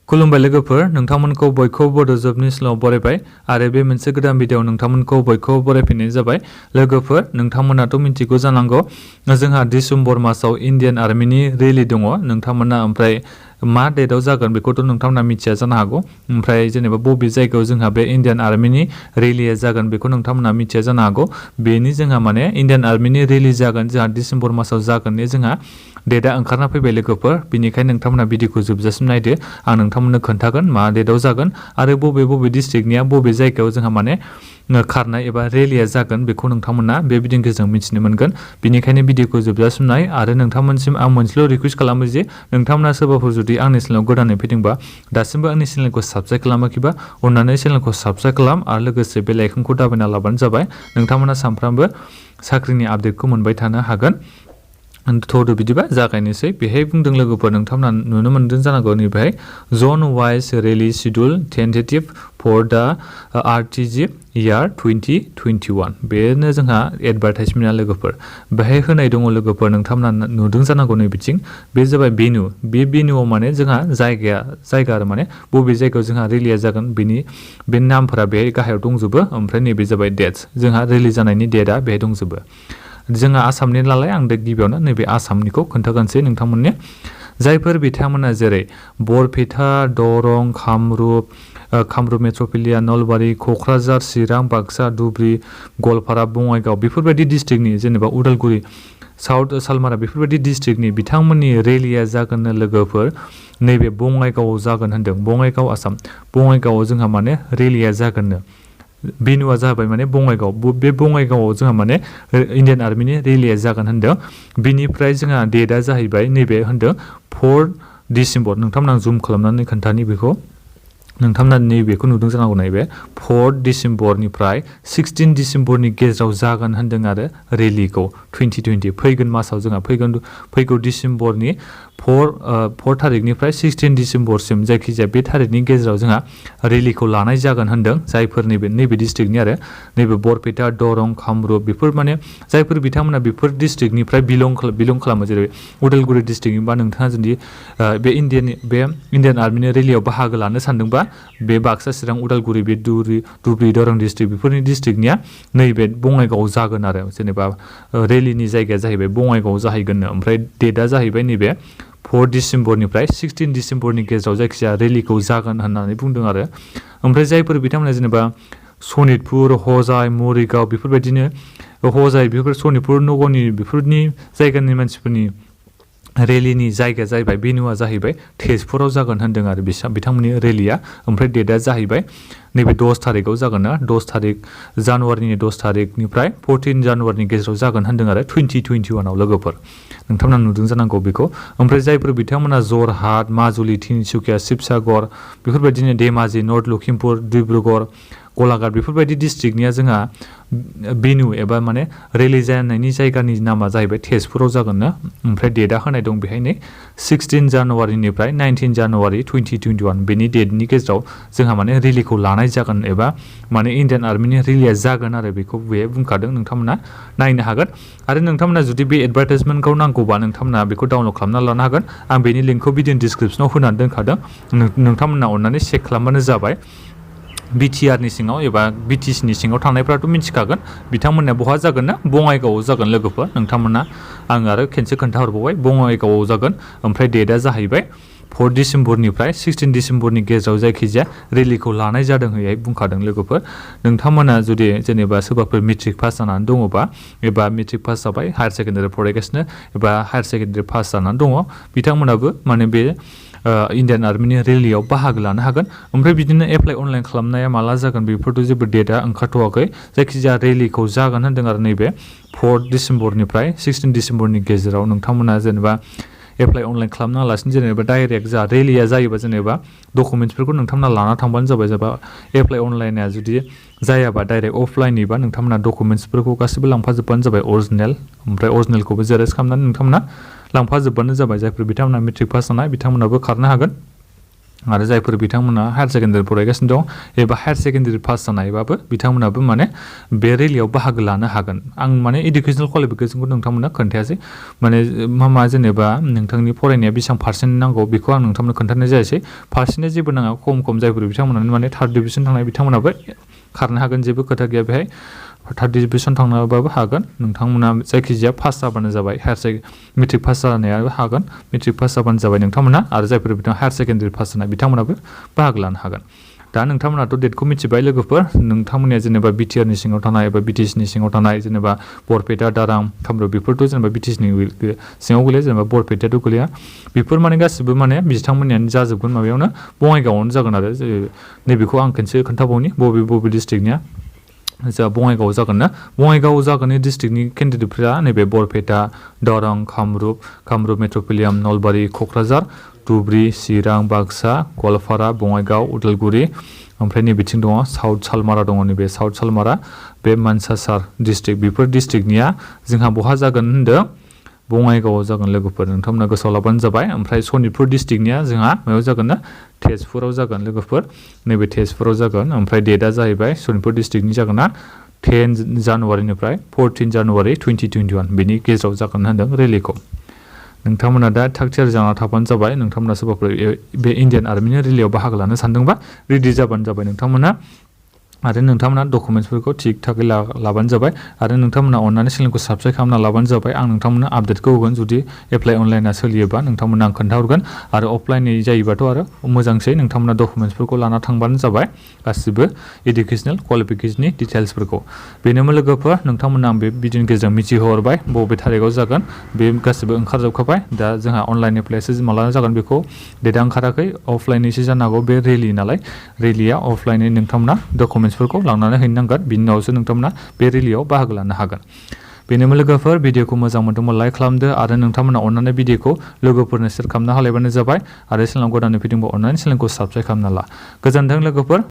खुलुमबाय लोगोफोर नोंथांमोनखौ बयखौबो बड' जबनि स्ल'आव बरायबाय आरो बे मोनसे गोदान भिडिअ नोंथांमोनखौ बयखौबो बरायफिननाय जाबाय लोगोफोर नोंथांमोनाथ' मिथिगौ जानांगौ जोंहा डिसेम्बर मासाव इन्डियान आर्मिनि रेलि दङ नोंथांमोना ओमफ्राय मा डेटआव जागोन बेखौथ' नोंथांमोना मिथिया जानो हागौ ओमफ्राय जेनेबा बबे जायगायाव जोंहा बे इन्डियान आर्मिनि रेलिया जागोन बेखौ नोंथांमोना मिथिया जानो हागौ बेनि जोंहा माने इन्डियान आर्मिनि रेलि जागोन जोंहा डिसेम्बर मासाव जागोननि जोंहा डेटआ ओंखारना फैबाय लोगोफोर बेनिखायनो नोंथांमोना भिडिअखौ जोबजासिम नायदो आं नोंथांमोननो खोन्थागोन मा डेटआव जागोन आरो बबे डिस्ट्रिक्टनिया बबे जायगायाव जोंहा माने खारनाय एबा रेलिया जागोन बेखौ नोंथांमोना बे भिडिअनि गेजेरजों मिथिनो मोनगोन बेनिखायनो भिडिअखौ जोबजासिम नाय आरो नोंथांमोनसिम आं मोनसेल' रिक्वेस्ट खालामो जे नोंथांमोना सोरबाफोर जुदि आंनि चेनेलाव गोदानै फैदोंबा दासिमबो आंनि चेनेलखौ साबस्क्राइब खालामाखैबा अन्नानै चेनेलखौ साबस्क्राइब खालाम आरो लोगोसे बेल आइकनखौ दाबायना लाबानो जाबाय नोंथांमोना सानफ्रामबो साख्रिनि आपडेटखौ मोनबाय थानो हागोन थौदो बिदिबा जागायनोसै बेहाय बुंदों लोगोफोर नोंथांमोना नुनो मोनदों जानांगौ नैबेहाय जन वाइज रेलि शिड्युल टेन्टेटिभ फर दा आरटिजि इयार 2021 बेनो जोंहा एडभार्टाइजमेन्टआ लोगोफोर बेहाय होनाय दङ लोगोफोर नोंथांमोना नुदों जानांगौ नै बिथिं बे जाबाय बेन्यु बे बेन्युआव माने जोंहा जायगा आरो माने बबे जायगायाव जोंहा रेलिया जागोन बे नामफोरा बेहाय गाहायाव दंजोबो ओमफ्राय नैबे जाबाय डेट्स जोंहा रेलि जानायनि डेटआ बेहाय दंजोबो जोंहा आसामनि नालाय आं गिबियावनो नैबे आसामनिखौ खोन्थागोनसै नोंथांमोननो जायफोर बिथांमोना जेरै बरपेटा दरं कामरुप मेट्र'पलिया नलबारि क'क्राझार चिरां बाक्सा धुबुरी गवालपारा बङाइगाव बेफोरबायदि डिस्ट्रिक्टनि जेनेबा उदालगुरि साउथ सालमारा बेफोरबायदि डिस्ट्रिक्टनि बिथांमोननि रेलिया जागोननो लोगोफोर नैबे बङाइगावआव जागोन होनदों बङाइगाव आसाम बङाइगावआव जोंहा माने रेलिया जागोननो बेनुआ जाबाय माने बङाइगाव बे बङाइगावआव जोंहा माने इन्डियान आर्मिनि रेलिया जागोन होनदों बिनिफ्राय जोंहा डेटआ जाहैबाय नैबे होनदों 4 डिसेम्बर नोंथांमोना जुम खालामनानै खोन्थानि बेखौ नोंथांमोना नैबेखौ नुदों जानांगौ नैबे 4 डिसेम्बरनिफ्राय 16 डिसेम्बरनि गेजेराव जागोन होनदों आरो रेलिखौ 2020 फैगोन मासाव जोंहा फैगौ डिसेम्बरनि 4 थारिखनिफ्राय 16 डिसेम्बरसिम जायखिजाया बे थारिखनि गेजेराव जोंहा रेलिखौ लानाय जागोन होनदों जायफोर नैबे डिस्ट्रिक्टनि आरो नैबे बरपेटा दरं कामरुप बेफोर माने जायफोर बिथांमोना बेफोर डिस्ट्रिक्टनिफ्राय बिलं खालामो जेरै उदालगुरि डिस्ट्रिक्टनि बा नोंथाङा जुदि बे इन्डियान आर्मिनि रेलियाव बाहागो लानो सानदोंबा बे बाक्सा चिरां उदालगुरि बे धुबुरी दरं डिस्ट्रिक्ट बेफोरनि डिस्ट्रिक्टनिया नैबे बङाइगावआव जागोन आरो जेनेबा रेलिनि जायगाया जाहैबाय बङाइगावआव जाहैगोननो ओमफ्राय डेटआ जाहैबाय नैबे 4 डिसेम्बरनिफ्राय 16 डिसेम्बरनि गेजेराव जायखिजाया रेलिखौ जागोन होननानै बुंदों आरो ओमफ्राय जायफोर बिथांमोना जेनेबा सनितपुर हजाय मरिगाव बेफोरबायदिनो हजाय बेफोर सनितपुर नगरनि बेफोरनि जायगानि मानसिफोरनि रेलिनि जायगाया जाहैबाय बेनुआ जाहैबाय तेजपुराव जागोन होनदों आरो बिथांमोननि रेलिया ओमफ्राय डेटआ जाहैबाय नैबे 10 थारिखआव जागोन ना 10 थारिख जानुवारिनि 10 थारिखनिफ्राय 14 जानुवारिनि गेजेराव जागोन होनदों आरो 2021 आव लोगोफोर नोंथांमोना नुदों जानांगौ बेखौ ओमफ्राय जायफोर बिथांमोना जरहाट माजुलि तिनसुकिया शिबसागर बेफोरबायदिनो धेमाजि नर्थ लखिमपुर डिब्रुगड़ गलाघाट बेफोरबायदि डिस्ट्रिक्टनिया जोंहा बेनु एबा माने रेलि जानायनि जायगानि नामा जाहैबाय तेजपुराव जागोन ना ओमफ्राय डेटआ होनाय दं बेहायनो 16 जानुवारिनिफ्राय 19 जानुवारि 2021 बेनि डेटनि गेजेराव जोंहा माने रेलिखौ लानाय जागोन एबा माने इन्डियान आर्मिनि रेलिया जागोन आरो बेखौ बेहाय बुंखादों नोंथांमोना नायनो हागोन आरो नोंथांमोना जुदि बे एडभार्टाइजमेन्टखौ नांगौबा नोंथांमोना बेखौ डाउनलड खालामना लानो हागोन आं बेनि लिंकखौ भिडिअ डिसक्रिपसनाव होनानै दोनखादों नोंथांमोना अननानै चेक खालामबानो जाबाय बिटिआरनि सिङाव एबा बिटिसिनि सिङाव थानायफ्राथ' मिथिखागोन बिथांमोननिया बहा जागोन ना बङाइगावआव जागोन लोगोफोर नोंथांमोना आं आरो खेनसे खोन्थाहरबावबाय बङाइगावआव जागोन ओमफ्राय डेटआ जाहैबाय 4 डिसेम्बरनिफ्राय 16 डिसेम्बरनि गेजेराव जायखिजाया रेलिखौ लानाय जादों होननानै बुंखादों लोगोफोर नोंथांमोना जुदि जेनेबा सोरबाफोर मेट्रिक पास जानानै दङबा एबा मेट्रिक पास जाबाय हायार सेकेन्डारि फरायगासिनो एबा हायार सेकेन्डारि पास जानानै दङ बिथांमोनाबो माने बे इन्डियान आर्मिनि रेलियाव बाहागो लानो हागोन ओमफ्राय बिदिनो एप्लाइ अनलाइन खालामनाया माला जागोन बेफोरथ' जेबो डेटआ ओंखारथ'वाखै जायखिजाया रेलिखौ जागोन होनदों आरो नैबे 4 डिसेम्बरनिफ्राय 16 डिसेम्बरनि गेजेराव नोंथांमोना जेनेबा एप्लाइ अनलाइन खालामनालासिनो जेनेबा डाइरेक्ट जा रेलिया जायोबा जेनेबा डकुमेन्ट्सफोरखौ नोंथांमोना लाना थांबानो जाबाय जेनेबा एप्लाइ अनलाइना जुदि जायाबा डाइरेक्ट अफलाइननिबा नोंथांमोना डकुमेन्ट्सफोरखौ गासिबो लांफाजोबबानो जाबाय अरिजिनेल ओमफ्राय अरिजिनेलखौबो जेरेक्स खालामनानै नोंथांमोना लांफाजोबबानो जाबाय जायफोर बिथांमोना मेट्रिक पास जानाय बिथांमोनाबो खारनो हागोन आरो जायफोर बिथांमोना हायार सेकेन्डारि फरायगासिनो दं एबा हायार सेकेन्डारि पास जानायबाबो बिथांमोनाबो माने बे रेलियाव बाहागो लानो हागोन। आं माने इडुकेसनेल क्वालिफिकेसनखौ नोंथांमोना खोन्थायासै, माने मा जेनेबा नोंथांनि फरायनाया बेसेबां पार्सेन्ट नांगौ बेखौ आं नोंथांमोननो खोन्थानाय जायासै। पार्सेन्टआ जेबो नाङा, खम जायफोर बिथांमोनानो माने थार्ड डिभिजन थांनाय बिथांमोनाबो खारनो हागोन, जेबो खोथा गैया बेहाय। थार्ड डिभिजन थांनाबाबो हागोन, नोंथांमोना जायखिजाया पास जाबानो जाबाय। मेट्रिक पास जानायाबो हागोन, मेट्रिक पास जाबानो जाबाय नोंथांमोना। आरो जायफोर बिथांमोना हायार सेकेन्डारि पास जानाय बिथांमोनाबो बाहागो लानो हागोन। दा नोंथांमोनाथ' डेटखौ मिथिबाय लोगोफोर। नोंथांमोननिया जेनेबा बिटिआरनि सिङाव थानाय एबा बिटिसिनि सिङाव थानाय जेनेबा बरपेटा, दारां, कामरुप बेफोरथ' जेनेबा बिटिसिनि सिङाव गोलैया, जेनेबा बरपेटायाथ' गोलैया। बेफोर माने गासिबो माने बिथांमोननियानो जाजोबगोन माबायावनो, बङाइगावआवनो जागोन आरो। नैबेखौ आं खनसे खोन्थाबावनि बबे डिस्ट्रिक्टनिया जा बङाइगाव जागोन ना। बङाइगाव जागोन डिस्ट्रिक्टनि केन्डिडेटफोरा नैबे बरपेटा, दरं, कामरुप मेट्रपलियाम, नलबारि, क'क्राझार, धुबुरी, चिरां, बाक्सा, गवालपारा, बङाइगाव, उदालगुरि, ओमफ्राय नैबेथिं दङ साउथ सालमारा दङ, नैबे साउथ सालमारा, बे मानसासार डिस्ट्रिक्ट। बेफोर डिस्ट्रिक्टनिया जोंहा बहा जागोन होनदों, बङाइगावआव जागोन लोगोफोर। नोंथांमोना गोसोआव लाबानो जाबाय। ओमफ्राय सनितपुर डिस्ट्रिक्टनिया जोंहा मायाव जागोन ना, तेजपुराव जागोन लोगोफोर, नैबे तेजपुराव जागोन। ओमफ्राय डेटआ जाहैबाय सनितपुर डिस्ट्रिक्टनि जागोन ना 10 जानुवारिनिफ्राय 14 जानुवारि 2021 बेनि गेजेराव जागोन होनदों रेलिखौ। नोंथांमोना दा थाग थियारि जाना थाबानो जाबाय। नोंथांमोना सोरबाफोर बे इन्डियान आर्मिनि रेलियाव बाहागो लानो सानदोंबा रेडि जाबानो जाबाय नोंथांमोना। आरो नोंथांमोना डकुमेन्ट्सफोरखौ थिग थाकै लाबानो जाबाय। आरो नोंथांमोना अननानै चेनेलखौ साबस्क्राइब खालामना लाबानो जाबाय। आं नोंथांमोननो आपडेटखौ होगोन। जुदि एप्लाइ अनलाइना सोलियोबा नोंथांमोना आं खोन्थाहरगोन। आरो अफलाइननि जायोबाथ' आरो मोजांसै, नोंथांमोना डकुमेन्ट्सफोरखौ लाना थांबानो जाबाय, गासिबो इडुकेसनेल क्वालिफिकेसननि डिटेल्सफोरखौ। बेनोमोन लोगोफोर, नोंथांमोना आं बे भिडिअनि गेजेरजों मिथिहोहरबाय बबे थारिखआव जागोन। बे गासिबो ओंखारजोबखाबाय। दा जोंहा अनलाइन एप्लाइसो माला जागोन बेखौ डेटआ ओंखाराखै। अफलाइननिसो जानो हागौ, बे रेलि नालाय। रेलिया अफलाइनै नोंथांमोना डकुमेन्ट्सफोरखौ लांनानै हैनो नांगोन। बिनि उनावसो नोंथांमोना बे रेलियाव बाहागो लानो हागोन। बेनोमोन लोगोफोर, भिडिअखौ मोजां मोनदोंबा लाइक खालामदो। आरो नोंथांमोना अननानै भिडिअखौ लोगोफोरनो शेयार खालामना होलायबानो जाबाय। आरो चेनेलाव गोदानै फैदोंबा अननानै चेनेलखौ साबस्क्राइब खालामना ला। गोजोन्थों लोगोफोर।